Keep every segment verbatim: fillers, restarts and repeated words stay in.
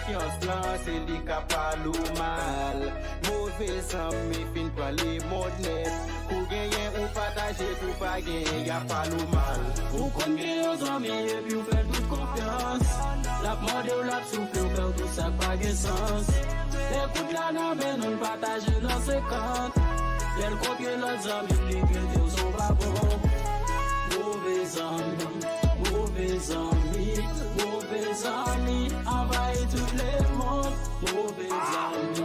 Konfyans lan, se li k ap pale w mal. Move zanmi fin pran lemonn nèt. Kou genyen ou pataje, kou pa genyen y ap pale w mal. Ou konn gen yon zanmi epi w fè l tout konfyans. L ap mande w, l ap soufle w, fè w tout sa k pa gen sans. Lè kout la nan men nou, l pataje l an senkant. Lè l kontre lòt zanmi, li trete w se yon vagabon. Move zanmi, move zanmi, move zanmi anvayi tout lemonn. Move zanmi,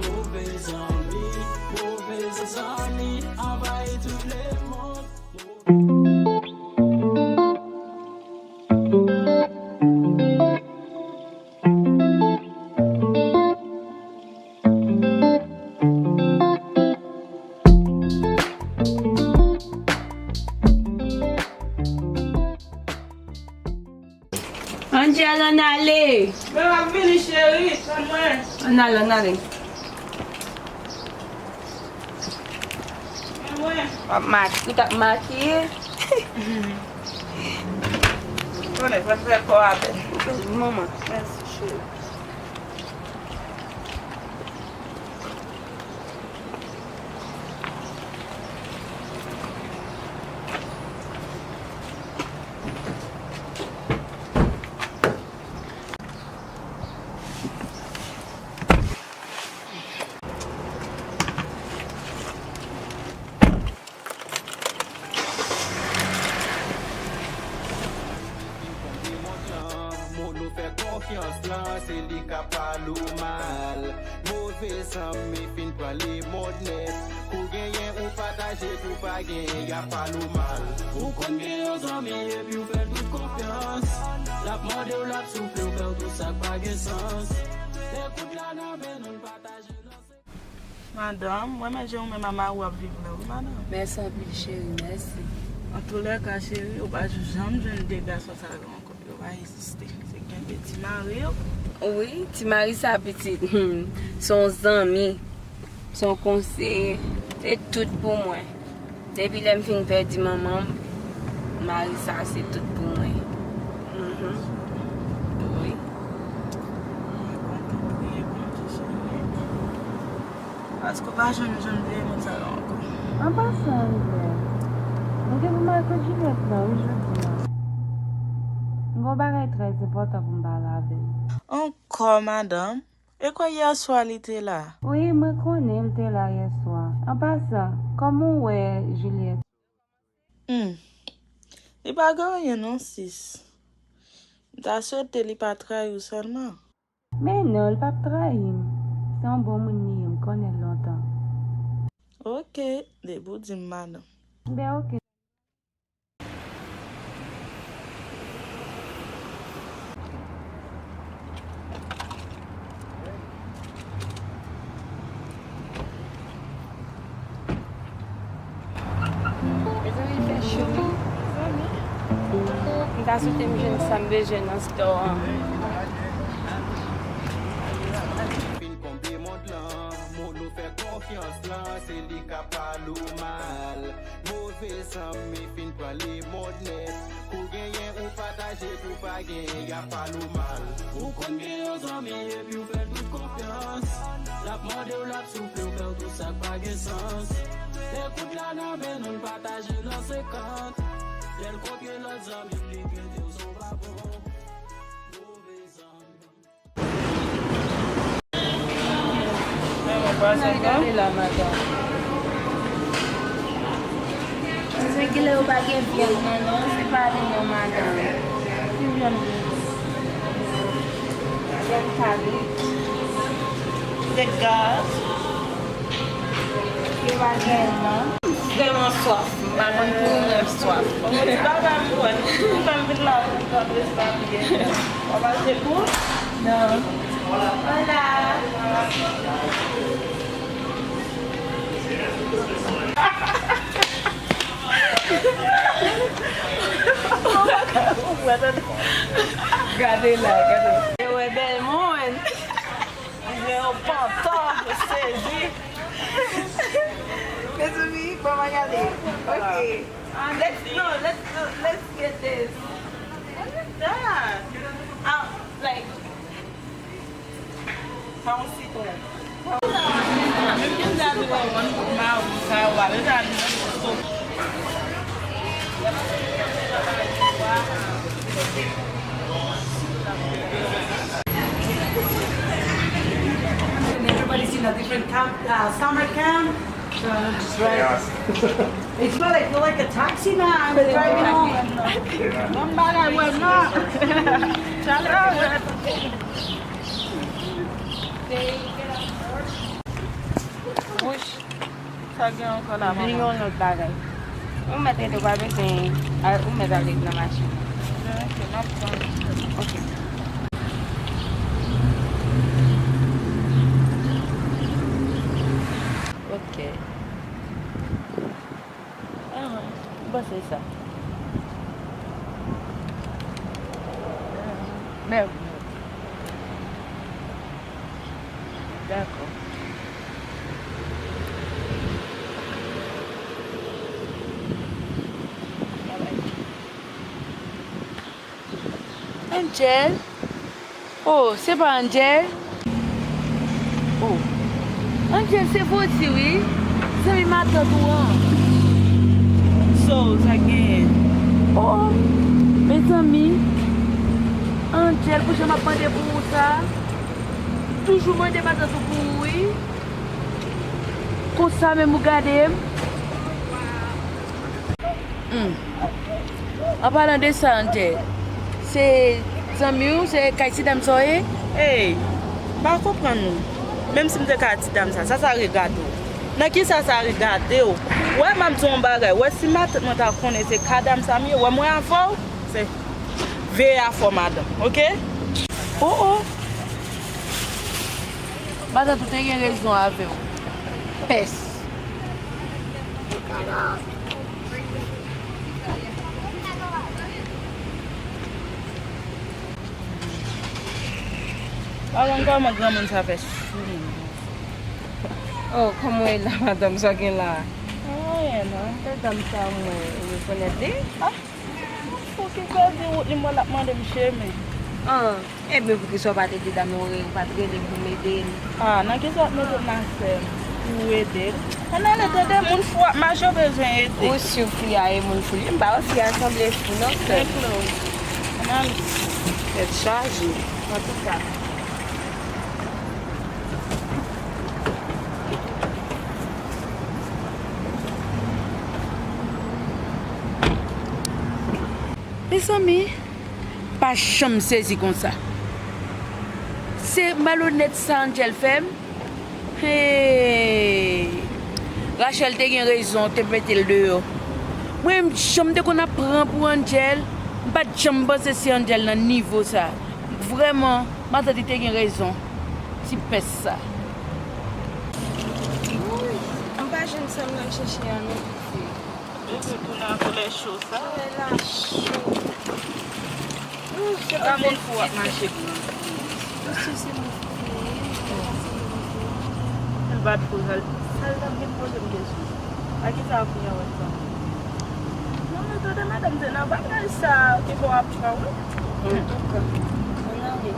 move zanmi, move zanmi anvayi tout lemonn. Angel, ann ale. Men m ap vini, cheri, tann mwen. Ann ale, ann ale. Men mwen. W ap mak-, ou t ap makiye? Konnen, fè, fè kò a bèl. Ou bèl, manman. Mèsi, cheri. Moun ou fè konfyans lan, se li k ap pale w mal. Move zanmi fin pran lemonn nèt. Kou genyen ou pataje, kou pa genyen y ap pale w mal. Ou konn gen yon zanmi epi w fè l tout konfyans. L ap mande w, l ap soufle w, fè w tout sa k pa gen sans. Lè kout la nan men nou, l pataje nan Madanm, mwen renmen jan ou menm a mari w ap viv la, wi, madanm. Mèsi anpil, cheri, mèsi. Antoulèka, cheri, ou pa janm jwenn de gason sa yo ankò, yo pa egziste. Se kenbe ti mari w. Wi, ti mari sa pitit, hmm, se yon zanmi, se yon konseye, se tout pou mwen. Depi lè m fin pèdi manman m, mari sa se tout pou mwen. Mhm. Wi. Mwen kontan, priye Bondye, cheri. Paske w pa janm, janm veye moun sa yo ankò. An pasan, River, mwen gen pou m al kot Juliette la, wi, jodi a. M gen yon bagay trè enpòtan pou m pale avè l. Ankò, madanm? E kwè yè swa li te la? Wi, mwen konnen l te la yè swa. An pasan, kòman w wè Juliette? Hmm. Li pa gen anyen non, sis. M ta swete li pa trayi w sèlman. Men non, l p ap trayi m. Se yon bon moun li ye, m konnen l lontan. Oke, depi w di m, madanm. Ben, oke. Mezanmi, fè cho wi. M ta swete m jwenn sa m bezwen nan store an. Fin konbe mond lan, moun ou fè konfyans lan, se li k ap pale w mal. Move zanmi fin pran lemonn nèt. Kou genyen ou pataje, kou pa genyen y ap pale w mal. Ou konn gen yon zanmi epi w fè l tout konfyans. L ap mande w, l ap soufle w, fè w tout sa k pa gen sans. Lè kout la nan men nou, l pataje l an senkant. Lè l kontre lòt zanmi, li trete w se yon vagabon. Move zanmi. Gade la, madanm. Se kilè yo pa gen vyann nan, non, se pa li non, madanm. Ki vyann li? Vyann kabrit. Good God. Yo pa gen non. Vrèman swaf. M pa konn pou ou, men m swaf. Ou di bagay m konn. Pou fè m vin la, pou m konn responsabilite. W ap achte pou? Non. Hola. Gade la, gade. E wè bèl moun. Mwen yo pantan, yo sezi. Mezanmi, ban mwen gade. Ok. Let's, no, let's do, let's get this. What is that? Ah, like, Sa yon sitwon. Menm jan m ta di w, yon gwo mawon sa yo, ale nan sou. Everybody's in a different camp, uh, summer camp. So, right. It's not like, like a taxi now. I'm driving home. Bon bagay, wè, non. Chalè, wè. Wouch, sa gen ankò la, manman? Gen yon lòt bagay. Ou mèt rete, ou pa bezwen, a, ou mèt ale nan machin. Ok, m ap tann. Ok. Ok. Ahn, m panse sa. Mèm. Dakò. Angel? Oh, se pa Angel? Oh. Angel, se Foti, wi. Zanmi matant ou an. So, sa genyen? Oh, mezanmi. Angel, pou jan m ap mande pou ou sa, toujou mande matant ou pou ou, wi. Konsa menm ou gade m. Hmm. An palan de sa, Angel, se zanmi w, se kay ti dam sa w ye? Ey, m pa konprann ou. Menm si m te kay ti dam sa, sa sa regade w? Nan ki sa sa regade w? Wè, m ap di w yon bagay. Wè, si matant mwen ta konnen se kay dam sa m ye, wè mwen avè w, se veye afè w, madanm, oke? Oh, oh. Matant ou te gen rezon avè w. Pès. Pa konn kòman granmoun sa fè sou li. Oh, kòman w ye la, madanm, sa gen la? Anyen non. Se dam sa mwen rekonèt li. Ah, m fou ki pèdi wout li, m wè l ap mande m chemen. Ah. Ebyen, poukisa w pa t ede dam nan, ou pa t rele pou m ede l? Ah, nan ki sa w ap mete m nan afè m pou w ede l? Ann ale tande, moun fou ap mache, w bezwen ede. Ou si fi a e moun fou li? M pa wè fi a sanble fou non, sè m. Ann ale. Tèt chaje. Antouka. Mezanmi, pa janm sezi konsa. Se malonèt sa Angel fè m. Hey! Rachel te gen rezon, te mete l deyò. Mwen menm, jan m te konn ap pran pou Angel, m pa t janm panse se Angel nan nivo sa. Vrèman, matant li te gen rezon. Ti pès sa. Wouy, m pa jwenn sa m t al chèche a non, pitit. Yo tou tounen an koulè cho sa. Koulè la cho. Ou se pa moun fou w ap mache pou. Misye se moun fou li ye, misye pa se moun fou. L pa t fou, sa l, sa l t ap vin poze m kesyon. A ki sa w ap fè avèk sa? Non, men tande madanm, se nan bagay sa ki fè w ap pran, wi. Antouka, ann ale.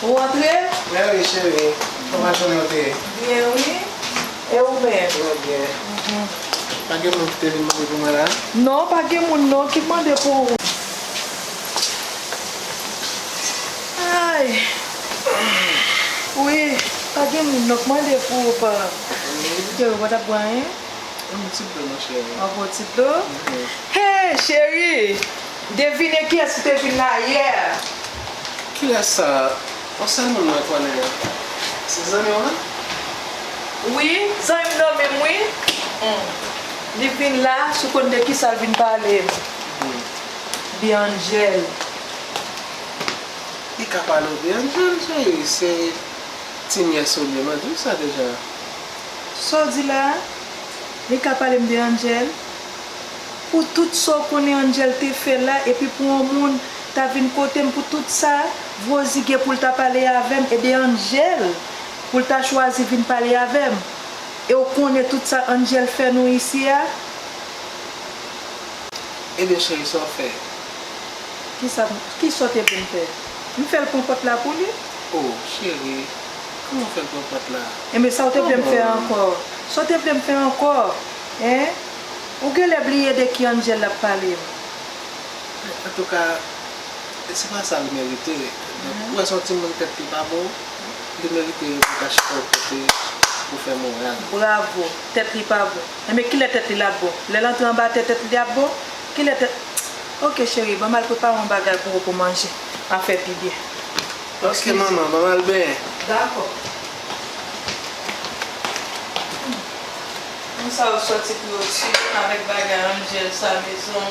Ou antre? Mèsi, cheri. Kòman jounen w te ye? Byen, wi. E ou menm? Mwen byen. Mhm. Pa gen moun ki te vin mande pou mwen la? Non, pa gen moun non ki mande pou ou. Ay. Wi, pa gen moun non k mande pou ou, pa. Mhm. Ke ou pa t ap bwè anyen? Yon ti dlo, mon cheri. Yon bon ti dlo? Mhm. Hey, cheri! Devine kiyès ki te vin la yè? Kilès sa? Yon sèl moun mwen konnen. Se zanmi w la? Wi, zanmi m nan menm, wi. Hmm. Li vin la, si w konn de kisa l vin pale m. Hmm. De Angel. Li ka pale w de Angel, cheri. Se ti nyès ou li ye, mwen di w sa deja. Sa w di la a? Li ka pale m de Angel? Pou tout sa w konnen Angel te fè la, epi pou yon moun ta vin kote m pou tout sa, Rosie gen pou l ta pale avè m, e de Angel pou l ta chwazi vin pale avè m. E w konnen tout sa Angel fè nou isi a? Ebyen, cheri, sa w fè? Kisa, kisa w te vle m fè? M fè l pran pòt la pou li. O, cheri, kòman w fè l pran pòt la? Enben, sa w te vle m fè ankò? Sa w te vle m fè ankò? Hein? Ou genlè bliye de ki Angel l ap pale m. Antouka, se pa sa l merite. Donk, ou wè se yon timoun tèt li pa bon, li merite pou ta chita yon kote pou fè moral. Bravo, tèt li pa bon. Enben, kilè tèt li l ap bon? Lè l antre anba tè, tèt li ap bon? Kilè tèt. Ok, cheri, ban m al prepare yon bagay pou ou pou manje. M ap fè pi byen. Ok, manman, ban m al benyen. Dakò. Konsa yo sòti pou yo tiye m avèk bagay Angel sa, mezon.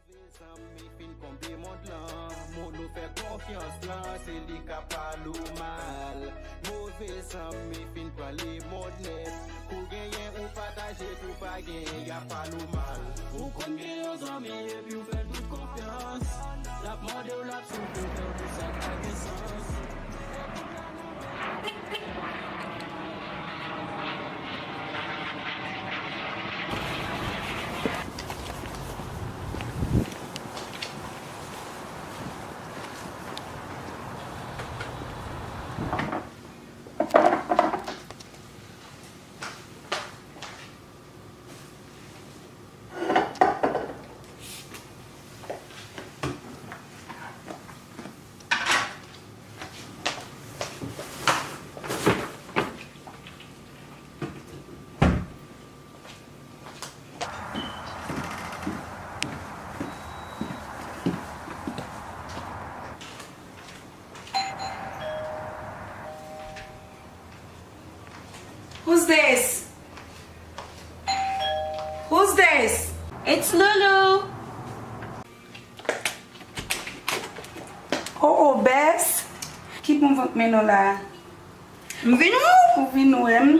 Move zanmi fin konbe mond lan. Moun ou fè konfyans lan, se li k ap pale w mal. Move zanmi fin pran lemonn nèt. Kou genyen ou pataje, kou pa genyen y ap pale w mal. Ou konn gen yon zanmi epi w fè l tout konfyans. L ap mande w, l ap soufri w, fè w di sa k pa gen sans. Epi w la nan men. This? Who's this? It's Lulu. Oh, oh, Bess. Ki bon vant mennen w la? M vin wè w. Ou vin wè m?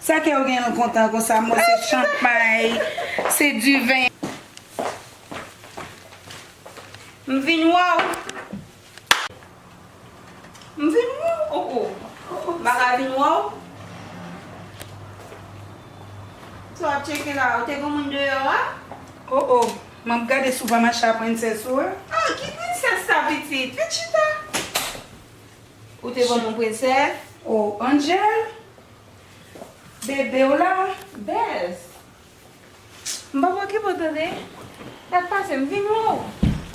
Sa kè w gen l kontan konsa? Mwen se chanpay, se diven. M vin wè w. M vin wè w. Oh, oh. M pa ka vin wè w. Sa w ap tcheke la? Ou te gen moun deyò a? Oh, oh. M ap gade si w pa mache a prensès ou a. Ah, ki prensès sa, pitit? Vin chita. Ou te ban m yon prensès? Oh, Angel? Bebe w la? Bess. M p ap okipe w tande. Sa k pase? M vin wè w.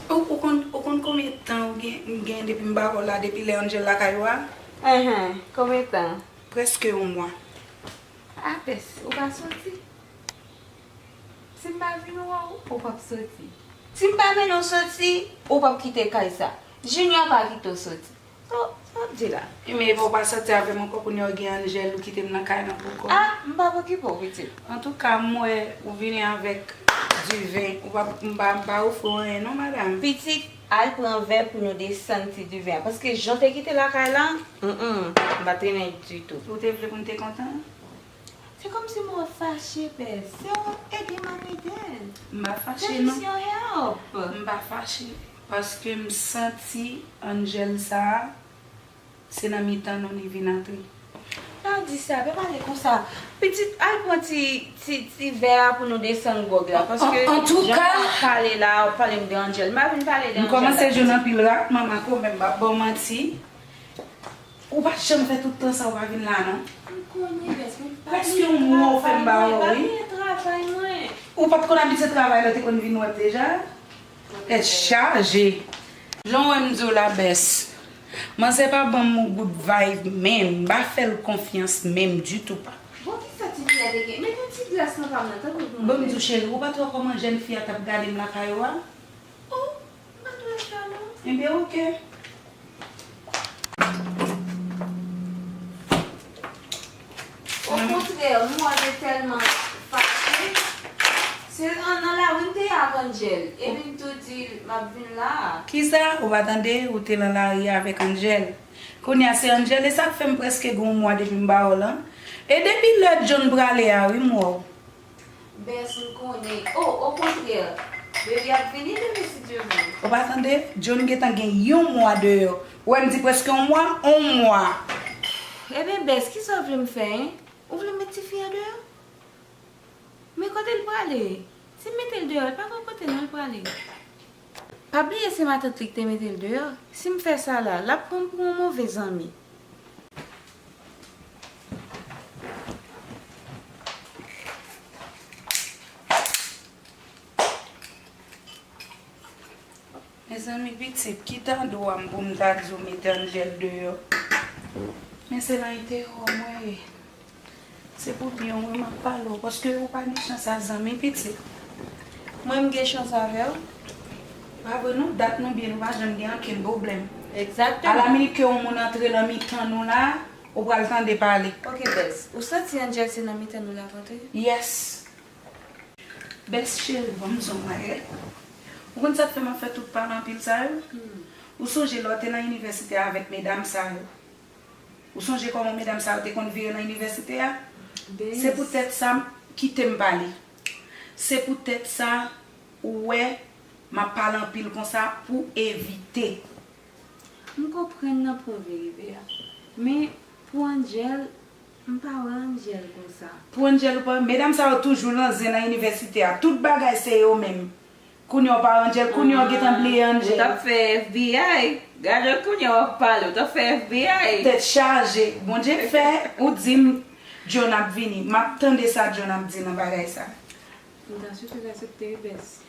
Ou, ou konn, ou konn konbyen tan ou gen, m gen depi m pa wè w la, depi lè Angel lakay ou a? Enhen, konbyen tan? Prèske yon mwa. Ah, Bess, ou pa soti? Si m pa vin wè w, ou p ap soti. Si m pa mennen w soti, ou p ap kite kay sa. Junior pa kite w soti. Sa w ap di la? Ebyen, epi w pa soti avè m ankò, kounye a w gen Angel, ou kite m nan kay lan pou kò m. Ah, m p ap okipe w, pitit. Antouka, m wè ou vini avèk diven. Ou pa, m pa, m pa ofri w anyen non, madanm. Pitit, al pran vè pou nou desann ti diven an. Paske jan w te kite lakay lan, mm, mm, m pa t renmen ditou. Ou te vle pou m te kontan? Se kòmsi m wè w fache, Bess. Se w ede m ap ede l. M pa fache, non. Se jis yon help. M pa fache, paske m santi Angel sa a, se nan mitan nou li vin antre. Pa di sa, pa pale konsa. Pitit, al pran ti, ti, ti vè a pou nou desann gwòg la, paske jan w ap pale la, w ap pale m de Angel. M pa vin pale de Angel la, pitit. M kòmanse jwenn anpil rat, manman, kanmenm, m p ap ba w manti. Ou pa t janm fè tout tan sa ou pa vin la non. M konnen, Bess, men m pa genyen travay mwen, m pa genyen travay mwen. Ou pa t konn abitye travay lè w te konn vin wè m deja? Tèt chaje. Jan w wè m di w la, Bess, manzè pa ban m yon good vibe menm, m pa fè l konfyans menm ditou pa. Bon, kisa ti fi a te gen? Mete ti glas nan pa m nan, tanpri pou mwen. Bon, m di w, cheri, ou pa t wè kòman jèn fi a t ap gade m lakay ou a? Oh, m pa t wè sa non. Ebyen, oke. Okontrè, m wè w te tèlman fache. Se nan, nan lari m te ye ak Angel. Epi m tou di l m ap vin la a. Kisa? Ou pa tande? Ou te nan lari avèk Angel. Kounye a se Angel, e sa k fè m prèske gen yon mwa depi m pa wè w lan. E depi lè John prale a, wi, m wè w. Bess, m konnen. Oh, okontrè, bebe ap vini demen si Dye vle. Ou pa tande? John gentan gen yon mwa deyò. Ou wè m di prèske yon mwa, yon mwa. Ebyen, Bess, kisa w vle m fè, en? Ou vle m met tifi a deyò? Men kote l prale? Si m mete l deyò, l pa gen kote non l prale. Pa bliye se matant li ki te mete l deyò. Si m fè sa la, l ap pran m pou yon move zanmi. Mezanmi, pitit, ki ta dwa m pou m ta di w mete Angel deyò? Men se nan enterè w mwen ye. Se pou byen w wi m ap pale w, paske ou pa gen chans a zanmi, pitit. Mwen m gen chans avè w? Pa vre non, dat nou byen, nou pa janm gen ankenn pwoblèm. Egzakteman. Alaminit ke yon moun antre nan mitan nou la, ou pral tande pale. Oke, Bess, ou santi Angel se nan mitan nou l ap antre? Yes. Bess cheri, ban m di w yon bagay. Ou konn sa k fè m ap fè tout pale anpil sa yo? Hmm. Ou sonje lè w te nan inivèsite a avèk medam sa yo? Ou sonje kòman medam sa yo te konn vire nan inivèsite a? Bess. Se poutèt sa, kite m pale. Se poutèt sa, ou wè, m ap pale anpil konsa pou evite. M konprann nan pwen w vle rive a. Men, pou Angel, m pa wè Angel konsa. Pou Angel ou pa, medam sa yo toujou nan zen nan inivèsite a. Tout bagay se yo menm. Kounye a w pa Angel, kounye a w gentan bliye Angel. Ou t ap fè FBI. Gade kounye a w ap pale, ou t ap fè FBI. Tèt chaje. Bondye fè, ou di m, John ap vini. M ap tande sa John ap di nan bagay sa. M ta swete l aksepte wi, Bess.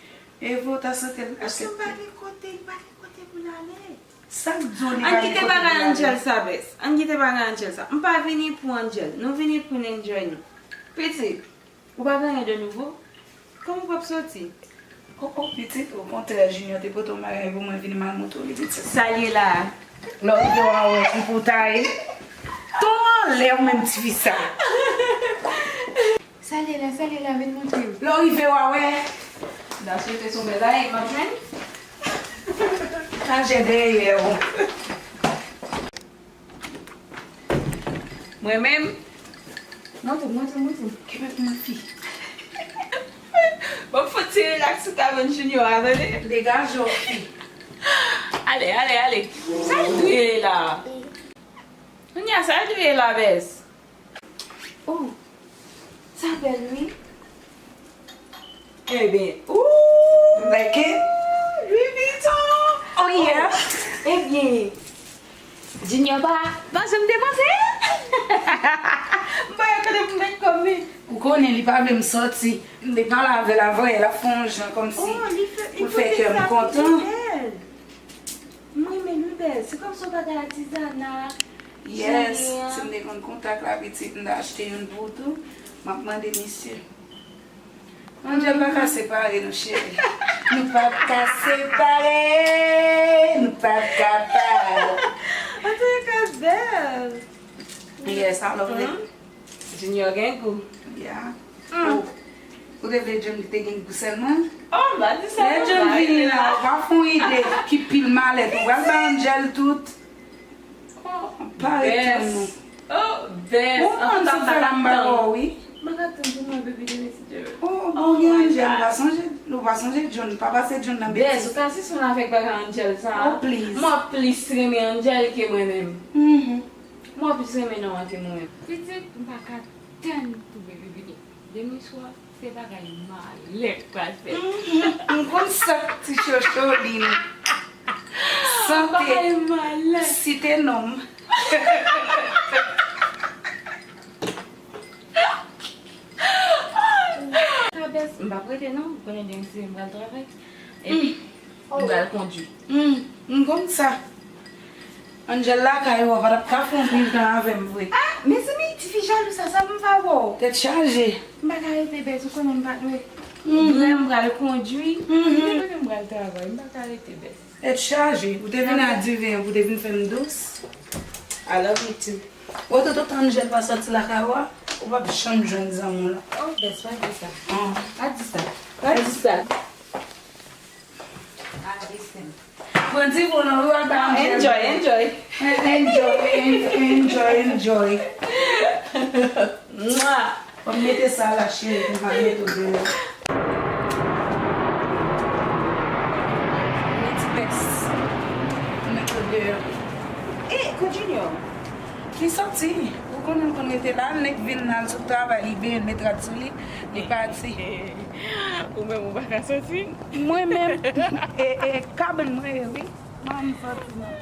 Evo ta swete l aksepte. Paske m pa gen kote, m pa gen kote pou l ale. Sa k di w li pa gen kote pou l ale? Ann kite bagay Angel sa, Bess. Ann kite bagay Angel sa. M pa vini pou Angel. Nou vini pou n enjoy nou. Pitit, ou pa gen anyen de nouvo? Kòman w p ap soti? Oh, oh, pitit, okontrè, Junior te pote yon bagay pou mwen, vini m al montre w li, pitit. Sa l ye la a? Lè w rive w a wè ki pou w ta ye. Ton anlè w menm tifi sa. Sale la, sale la, vin montre m. Lè w rive, w a wè. M ta swete se yon bèl bagay m ap jwenn. Kache dèyè w. Mwen menm. Montre m, montre m, montre m. Kenbe pou mwen, fi. Bon, fò ti relaks sou kabann Junior a, tande? Degaje w, fi. Ale, ale, ale. Sa l dwe la? Kounye a, sa l dwe la, bès? Oh, sa bèl, wi. Ebyen, ooh, like it? Louis Vuitton! Oh, yeah. Ebyen, Junior pa, pa janm depanse. M pa gen kote pou m met kòb li. Ou konnen li pa vle m sòti. M te pale avè l avan, l ap fè yon jan kòmsi Oh, li fè, pou l fè kè m kontan. Mwen menm, wi, bèl. Se kòmsi w pa gen atizana. Yes, si m te konn kontak la, pitit, m ta achte youn pou ou tou. M ap mande misye. Angel pa ka separe nou, cheri. Nou p ap ka separe. Nou p ap kapab. Antouka, bèl. Yes, I love it. Junior gen gou. Yeah. Oh. Ou te vle John ki te gen gou sèlman? Oh, m pa di sa. Lè John vini la, ou pa fè yon ide ki pil malèt. Ou pral bay Angel tout. Oh, pa ret tann nou. Oh, best. Ou konn sa fè la m pa wè w, wi. M pa ka tann pou mwen, baby, demen si Dye vle. Oh, bon, gen Angel, ou pa sonje, ou pa sonje John, pa pase John nan betiz. Best, ou ka sispann avèk bagay Angel sa. Oh, please. Mwen plis renmen Angel ke mwen menm. Mhm. Mwen plis renmen non an ke mwen menm. Pitit, m pa ka tann pou baby vini. Demen swa, se bagay malè k pral fèt. Mhm, m konn sa ti chocho li. Sante, bagay malè. Site non m. Kabès, m p ap rete non, ou konnen demen se m pral travay. Epi, m pral kondui. Hmm, m konn sa. Angel lakay ou, ou pa t ap ka fè yon pil tan avè m vre. Ah, mezanmi, tifi jalou sa, sa m pa wè w. Tèt chaje. M pa ka rete bèz, ou konnen m pa dwe. Mhm. Vrè, m pral kondui. Mhm. Ou konnen m pral travay, m pa ka rete bèz. Tèt chaje. Ou te vin a diven an pou te vin fè m dous. I love you too. Ou tout otan Angel pa sòti lakay ou a, ou p ap janm jwenn zanmi w la. Oh, best, pa di sa. Ah. Pa di sa. Pa di sa. Ah, listen. Pran divo nan wi, al ba Angel. Enjoy, enjoy. Enjoy, en-, enjoy, enjoy. Mwa. Bon, mete sa la, cheri, pou m pa mete w deyò. Mete pès. Mete w deyò. Eh, Code Junior. Li sòti. Ou konnen l konn rete la, nèg vin nan sou travay, li benyen l met rad sou li, li pati. Ou menm ou pa ka sòti? Mwen menm, e, e, kabann mwen ye, wi. Mwen m sòti non.